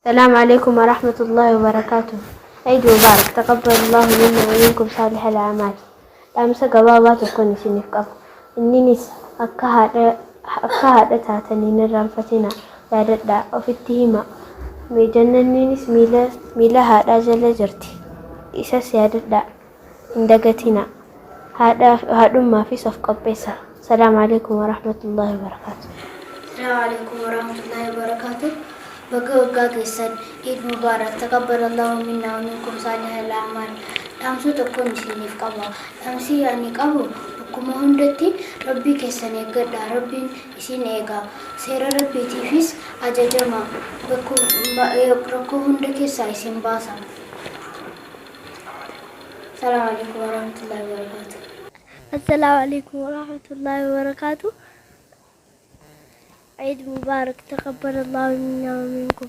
السلام عليكم ورحمة الله وبركاته. عيد مبارك، تقبل الله منا ومنكم صالح الأعمال. Dhaamsa gabaabaa tokkoon isiniif qaba. Inninis akka haadha taatanii hin irraanfatinaa. Yaadadhaa, ofitti hima. Jannanninis miila haadhaa jala jirti. Isas yaadadhaa. Hin dagatinaa. Haadhummaafis of qopheessaa. السلام عليكم ورحمة الله وبركاته. السلام عليكم ورحمة الله وبركاته. Baga waggaa keessan, عيد مبارك، تقبل الله منا ومنكم صالح الأعمال. Dhaamsa tokkoon isiniif qaba. Dhaamsi ani qabu, akkuma hundatti Rabbii keessan eeggadha. Rabbiin isin eega. Seera Rabbiitiifis ajajama. Rakkoo hunda keessaa isin baasa. السلام عليكم ورحمة الله وبركاته. السلام عليكم ورحمة الله وبركاته. عيد مبارك، تقبل الله منا ومنكم.